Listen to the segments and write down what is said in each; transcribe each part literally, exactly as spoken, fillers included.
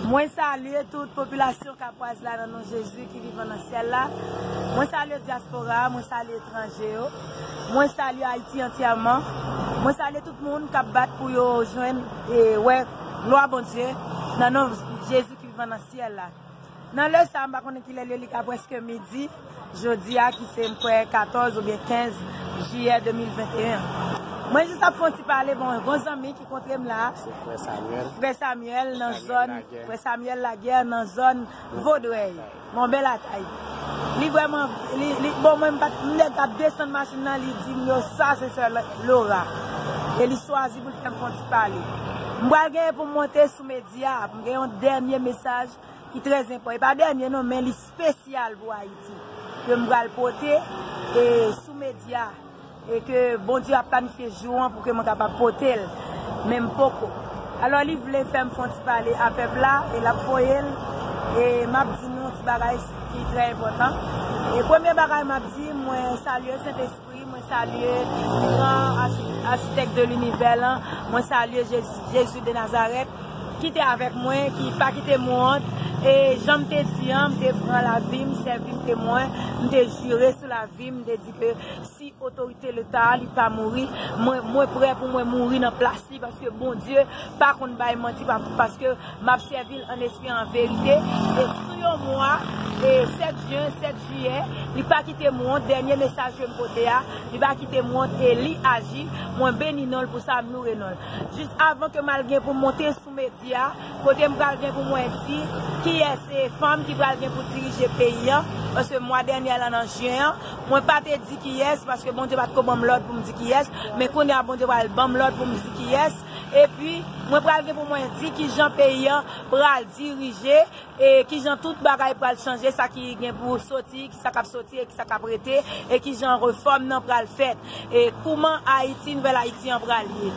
Mwen salye tout popilasyon Kapwaz la nan non Jezi ki vivan nan syèl la. Mwen salye dyaspora a, mwen salye etranje yo. Mwen salye Ayiti antyèman. Mwen salye tout moun k ap bat pou yo jwenn e wè glwa Bondye nan non Jezi ki vivan nan syèl la. Nan lè sa, m pa konnen kilè l ye, li ka prèske midi. Jodi a, ki se, m kwè, katòz oubyen kenz jiyè de mil venteyen. Mwen jis ap fè yon ti pale, bon, yon zanmi ki kontre m la. Se frè Samuel. Frè Samuel nan zòn, frè Samuel Laguerre nan zòn Vodrèy. Bon, bèl atay. Li vrèman, li, li, bon, mwen, m pa t, m nèk ap desann machin nan, li di m yo, sa se sè Laura. E li chwazi pou l fè m fè yon ti pale. M pral genyen pou m monte sou medya, pou m gen yon dènye mesaj ki trè enpòtan. E pa dènye non, men li espesyal pou Ayiti. Ke m pral pote e sou medya. E ke Bondye ap planifye jou an pou ke mwen kapab pote l. Men m poko. Alò, li vle fè m fè yon ti pale a pèp la, e l ap voye l. E m ap di nou yon ti bagay ki trè enpòtan. E premye bagay m ap di, mwen salye Sentespri, mwen salye gran achi-, achitèk de linivè lan, mwen salye Jezi, Jezi de Nazarèt, ki te avèk mwen, ki pa kite m wont. E jan m te di an, m te pran lavi m, sèvi m temwen, m te jire sou lavi m, m te di ke si otorite leta a, li pa mouri, mwen, mwen prè pou mwen mouri nan plas li, paske Bondye pa konn bay manti, pa, paske m ap sèvi l an espri, an verite. E sou yon mwa, e sèt jen, sèt jiyè, li pa kite m wont, dènye mesaj ke m pote a, li pa kite m wont, e li aji, mwen beni non l pou sa, m loure non l. Jis avan ke m al gen pou m monte sou medya, kote m pral gen pou mwen di kiyès se fanm ki pral gen pou dirije peyi an, paske mwa dènye la nan jen an, mwen pa te di kiyès, paske Bondye pa t ko ban m lòd pou m di kiyès, men kounye a Bondye pral ban m lòd pou m di kiyès, epi mwen pral gen pou mwen di kijan peyi an pral dirije, e kijan tout bagay pral chanje, sa ki gen pou soti, ki sa k ap soti, e ki sa k ap rete, e kijan refòm nan pral fèt, e kouman Ayiti, nouvèl Ayiti an pral ye.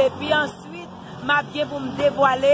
Epi answit, m ap gen pou m devwale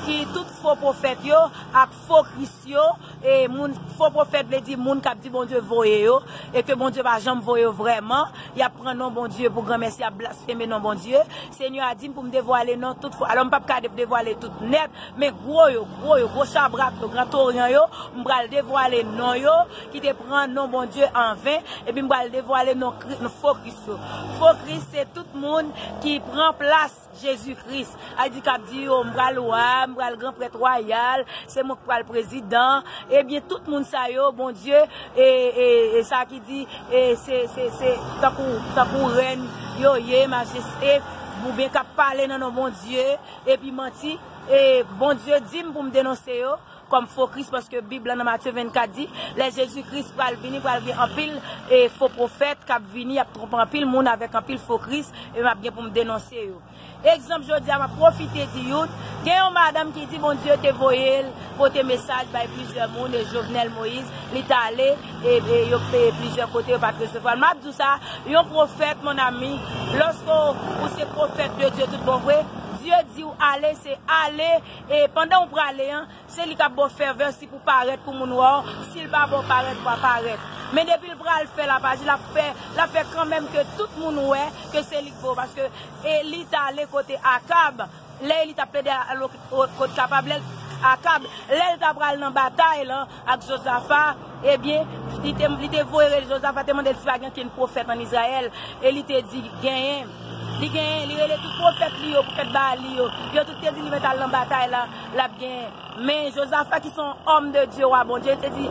ki tout fo pwofèt yo ak fo Kris yo, e moun, fo pwofèt vle di moun k ap di Bondye voye yo, e ke Bondye pa janm voye yo vrèman, y ap pran non Bondye pou granmèsi, y ap blasfeme non Bondye. Senyè a di m pou m devwale non tout fo. Alò, m p ap ka de-, devwale tout nèt, men gwo yo, gwo yo, gwo chabrak yo, gran toryan yo, m pral devwale non yo, ki te pran non Bondye anven, epi m pral devwale non Kri-, non fo Kris yo. Fo Kris se tout moun ki pran plas Jezi Kris. A di k ap di yo, m pral wa, m pral gran prèt wayal, se mwen k pral prezidan. Ebyen, tout moun sa yo, Bondye, e, e, e sa ki di, e se, se, se tankou, tankou rèn yo ye, majeste, oubyen k ap pale nan non Bondye, epi manti, e Bondye di m pou m denonse yo kòm fo Kris, paske Bib lan nan Matye vennkat di, lè Jezi Kris pral vini, pral gen anpil, e fo pwofèt k ap vini, y ap twonpe anpil moun avèk anpil fo Kris, e m ap gen pou m denonse yo. Egzanp, jodi a, m ap pwofite di youn, gen yon madanm ki di Bondye te voye l pote mesaj bay plizyè moun, e Jovenel Moïse, li t ale, e, e yo peye plizyè kote, yo pa t resevwa l. M ap di w sa, yon pwofèt, mon ami, lòske w, ou se pwofèt de Dye tout bon vre, Dye di w ale, se ale, e pandan w prale an, se li k ap ba w fèvè si pou parèt pou moun wè w, si l pa ba w parèt, w pa parèt. Men depi l pral fè l, l ap aji, l ap fè, l ap fè kanmenm ke tout moun wè ke se li k vo, paske Eli t ale kote Akab, lè Eli t ap plede al o-, o-, kot kapab, lè l, Akab, lè l ta pral nan batay lan ak Jozafa, ebyen, li te, li te voye rele Jozafa, te mande l si pa gen okenn pwofèt ann Izrayèl, e li te di, genyen. Li genyen, li rele tout pwofèt li yo, pwofèt Baal li yo. Yo tout te di li mèt al nan batay la, l ap genyen. Men Jozafa ki se yon òm de Dye, wa Bondye, li te di,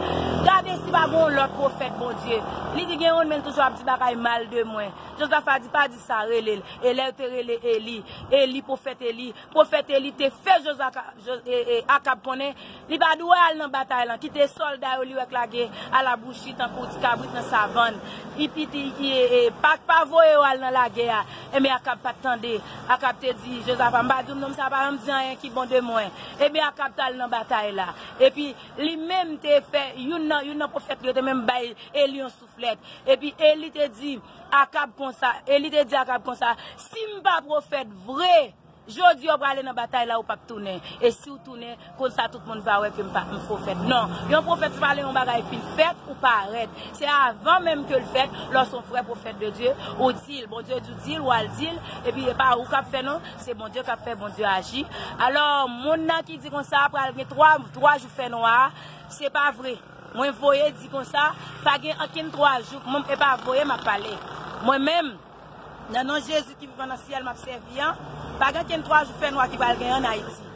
gade si pa gen yon lòt pwofèt Bondye. Li di gen youn, men l toujou ap di bagay mal de mwen. Jozafa di, pa di sa, rele l. E lè yo te rele Eli, Eli, pwofèt Eli, pwofèt Eli te fè Jozaka-, Jo-, e, e, Akab konnen li pa dwe al nan batay lan, kite sòlda yo li wè k lage alabouchi tankou ti kabrit nan savann. I piti, i, e, e, pa, pa voye yo al nan lagè a. Enben, Akab pa t tande. Akab te di Jozafa, m pa di w non, sa pa janm di anyen ki bon de mwen. Enben, Akab t al nan batay la. Epi, li menm te fè, youn nan, youn nan pwofèt li yo te menm bay Eli yon souflèt. Epi, Eli te di Akab konsa, Eli te di Akab konsa, si m pa pwofèt vre, Jodi a w prale nan batay la, ou p ap tounen. E si w tounen, konsa tout moun va wè ke m pa m pwofèt. Non, yon pwofèt se pa lè yon bagay fin fèt ou parèt. Se avan menm ke l fèt, lòske yon vrè pwofèt de Dye, ou di l, Bondye di w di l, w al di l, epi e pa ou k ap fè non, se Bondye k ap fè, Bondye aji. Alò, moun nan ki di konsa pral gen twa, twa jou fè nwa, se pa vre. Mwen voye di konsa, pa gen ankenn twa jou, mwen, e pa voye m ap pale. Mwen menm, nan non Jezi ki vivan nan syèl m ap sèvi an, pa gen ankenn twa jou fè nwa ki pral gen ann Ayiti.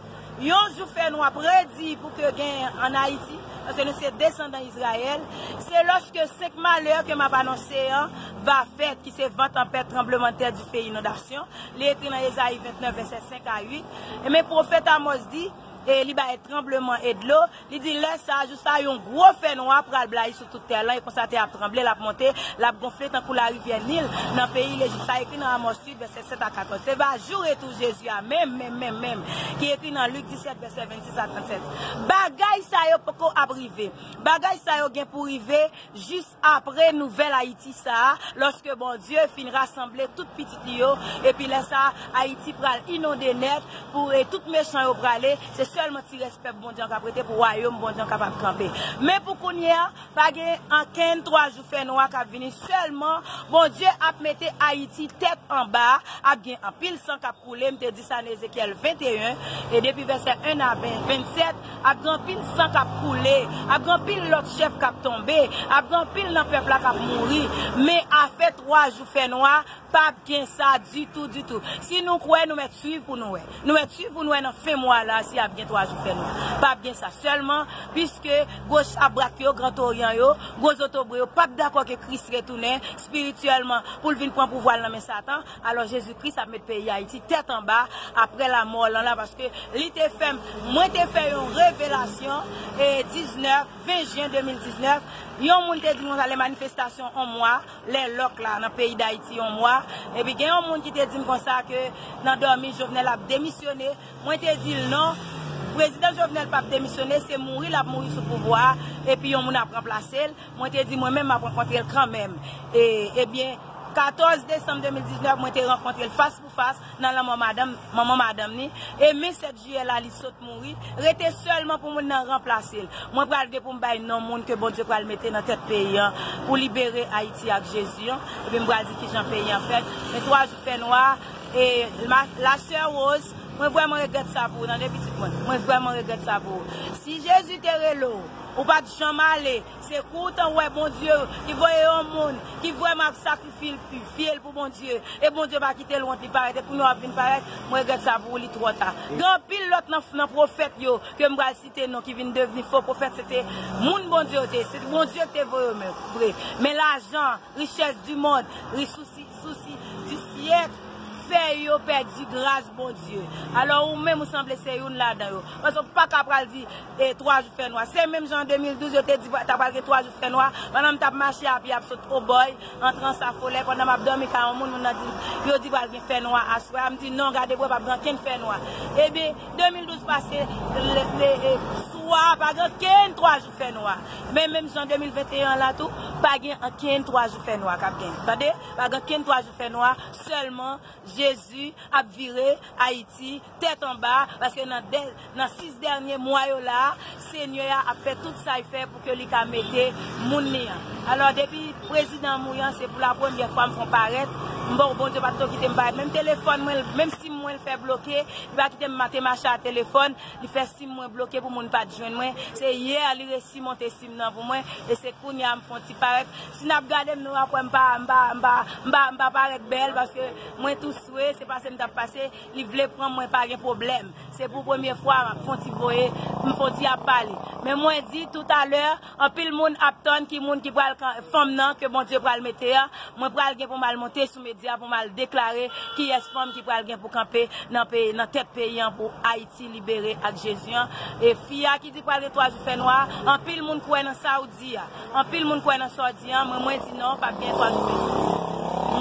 Yon jou fè nwa predi pou ke gen ann Ayiti, paske nou se desandan Izrayèl, se lòske senk malè ke m ap anonse an va fèt, ki se van tanpèt, tranblemanntè, dife, inondasyon. Li ekri nan Ezayi vennèf, vèsè senk a uit. E men pwofèt Amòz di, e li bay tranbleman e dlo, li di, lè sa a, jou sa a, yon gwo fè nwa pral blayi sou tout tè lan, e konsa tè a ap tranble, l ap monte, l ap gonfle tankou larivyè Nil nan peyi Lejip. Sa ekri nan Amòz uit, vèsè sèt a katòz. Se va jou retou Jezi a, menm, menm, menm, menm, ki ekri nan Lik disèt, vèsè vennsis a trannsèt. Bagay sa yo poko ap rive. Bagay sa yo gen pou rive jis apre nouvèl Ayiti sa a, lòske Bondye fin rasanble tout pitit li yo, epi lè sa a, Ayiti pral inonde nèt, pou, e tout mechan yo prale, se sèlman ti rès pèp Bondye an k ap rete pou wayòm Bondye an kapab kanpe. Men pou kounye a, pa gen ankenn twa jou fè nwa k ap vini, sèlman Bondye ap mete Ayiti tèt anba, ap gen anpil san k ap koule, m te di sa nan Ezekyèl venteyen, e depi vèsè en a ven, vennsèt, ap gen anpil san k ap koule, ap gen anpil lòt chèf k ap tonbe, ap gen anpil nan pèp la k ap mouri, men afè twa jou fè nwa, p ap gen sa ditou, ditou. Si nou kwè, nou mèt swiv pou nou wè. Nou mèt swiv pou nou wè nan fen mwa la si ap gen twa jou fè nwa. P ap gen sa sèlman, piske gwo chabrak yo, Gran Toryan yo, gwo zotobre yo p ap dakò ke Kris retounen espirityèlman pou l vin pran pouvwa l nan men Satan. Alò, Jezi Kris ap met peyi Ayiti tèt anba apre lanmò lan la, paske li te fè m, mwen te fè yon revelasyon, e diznèf, ven jen de mil diznèf, yon moun te di m konsa, lè manifestasyon yon mwa, lè lòk la nan peyi Dayiti yon mwa, epi gen yon moun ki te di m konsa ke nan dòmi Jovenel ap demisyone, mwen te di l non, prezidan Jovenel p ap demisyone, se mouri l ap mouri sou pouvwa a, epi yon moun ap ranplase l. Mwen te di mwen menm m ap rankontre l kanmenm. E, ebyen, katòz desanm de mil diznèf, mwen te rankontre l fas pou fas nan lanmò madanm, manman madanm ni. E men sèt jiyè la, li sot mouri. Rete sèlman pou moun nan ranplase l. Mwen pral gen pou m bay non moun ke Bondye pral mete nan tèt peyi an pou libere Ayiti ak Jezi an. Epi m pral di kijan peyi an fèt. Men twa jou fè nwa, e ma, la sè Rose, mwen vrèman regrèt sa pou ou, tande pitit mwen. Mwen vrèman regrèt sa pou ou. Si Jezi te rele w, ou pa t janm ale, se kou w t an wè Bondye ki voye yon moun ki vrèman ap sakrifye l, fye l pou Bondye. E Bondye pa kite l wont, li parèt. E kounye a w ap vin parèt, mwen regrèt sa pou ou, li twò ta. Gen anpil lòt nan, nan pwofèt yo ke m pral site non ki vin devni fo pwofèt, se te moun Bondye yo te ye. Se Bondye ki te voye yo men, vre. Men lajan, richès di mond, ri sousi, sousi di syèk, fè yo pèdi gras Bondye. Alò, ou menm, ou sanble se youn ladan yo. Paske w pa ka pral di, e, twa jou fè nwa. Se menm jan an de mil douz, yo te di ta pral gen twa jou fè nwa. Pandan m t ap mache a pye ap sot Obòy, antre Anse Affolay, pandan m ap dòmi kay yon moun, moun nan di, yo di pral gen fè nwa aswè a. M di, non, gade bò, p ap gen ankenn fè nwa. Ebyen, de mil douz pase, le, le, e, swa, pa gen ankenn twa jou fè nwa. Men menm jan de mil venteyen an la tou, pa gen ankenn twa jou fè nwa k ap gen. Tande? Pa gen ankenn twa jou fè nwa, sèlman Jezi ap vire Ayiti tèt anba, paske nan dè, nan sis dènye mwa yo la, Senyè a ap fè tout sa l fè pou ke li ka mete moun li an. Alò, depi prezidan an mouri an, se pou la premyè fwa m fè yon parèt. M bon, Bondye pa t tou kite m parèt. Menm telefòn mwen, menm sim mwen, l fè bloke. Li pa kite m ma-, te mache a telefòn. Li fè sim mwen bloke pou moun pa t jwenn mwen. Se yè li resi monte sim nan pou mwen. E se kounye a m fè yon ti parèt. Si n ap gade m, nou ap wè m pa, m pa, m pa, m pa, m pa parèt bèl paske mwen tou swe, se pase m t ap pase. Li vle pran mwen, pa gen pwoblèm. Se pou premye fwa m ap fè yon ti voye, m fè yon ti ap pale. Men mwen di toutalè, anpil moun ap tann ki moun ki pral kan-, fanm nan ke Bondye pral mete a. Mwen pral gen pou m al monte sou medya pou m al deklare kiyès fanm ki pral gen pou kanpe nan peyi, nan tèt peyi an pou Ayiti libere ak Jezi an. E fi a ki di pral gen twa jou fè nwa, anpil moun kwè nan sa w di a. Anpil moun kwè nan sa w di a, mwen, mwen di non, p ap gen twa jou fè nwa.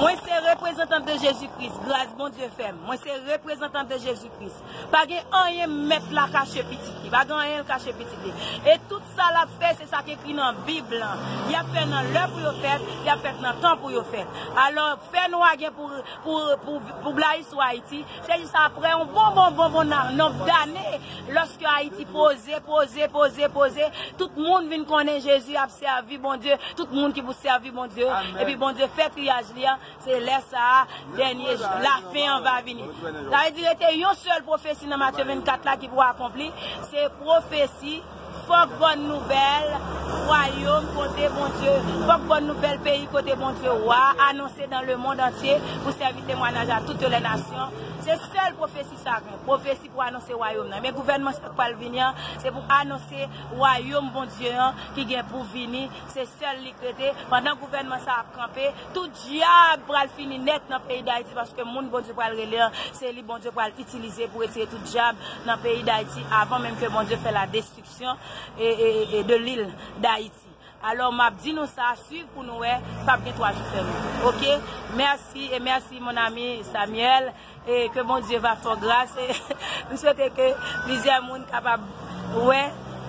Mwen se reprezantant de Jezi Kris. Gras Bondye fè m. Mwen se reprezantant de Jezi Kris. Pa gen anyen mèt la kache pitit li. Pa gen anyen l kache pitit li. E tout sa l ap fè, se sa k ekri nan Bib lan. Y ap fè nan lè pou yo fèt, y ap fèt nan tan pou yo fèt. Alò, fè nwa gen pou, pou, pou, pou blayis sou Ayiti. Se jis apre yon bon, bon, bon, bon nan, nonb dane, lòske Ayiti poze, poze, poze, poze, tout moun vin konnen Jezi ap sèvi Bondye, tout moun ki pou sèvi Bondye, epi Bondye fè triyaj li an, se lè sa a, dènye jou, lafen an va vini. Sa vle di, rete yon sèl pwofesi nan Matye vennkat la ki pou akonpli, se pwofesi, fòk bòn nouvèl wayòm kote Bondye, fòk bòn nouvèl peyi kote Bondye wa anonse dans le monde entier pou sèvi temwayaj a toutes les nations. Se sèl pwofesi sa gen, pwofesi pou anonse wayòm nan. Men gouvènman sa k pral vini an, se pou anonse wayòm Bondye an ki gen pou vini. Se sèl li k rete. Pandan gouvènman sa ap kanpe, tout dyab pral fini nèt nan peyi Dayiti, paske moun Bondye pral rele an, se li Bondye pral itilize pou retire tout dyab nan peyi Dayiti avan menm ke Bondye fè la destriksyon e, e, e de lil Dayiti. Alò, m ap di nou sa, swiv pou nou wè, p ap gen twa jou fèmen. Oke? Mèsi e mèsi, mon ami Samuel. E ke Bondye va fè w gras. E m swete ke plizyè moun kapab wè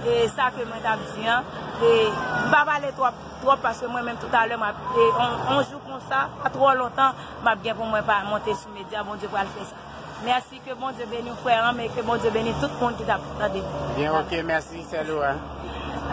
e sa ke mwen t ap di an. E m pa pale twòp, twòp, paske mwen menm toutalè, m ap, e on, on jou konsa, pa twò lontan, m ap gen pou mwen pa monte sou medya. Bondye pral fè sa. Mèsi, ke Bondye beni w, frè an m, e ke Bondye beni tout moun ki t ap tande. Byen, oke, mèsi, sè Laura.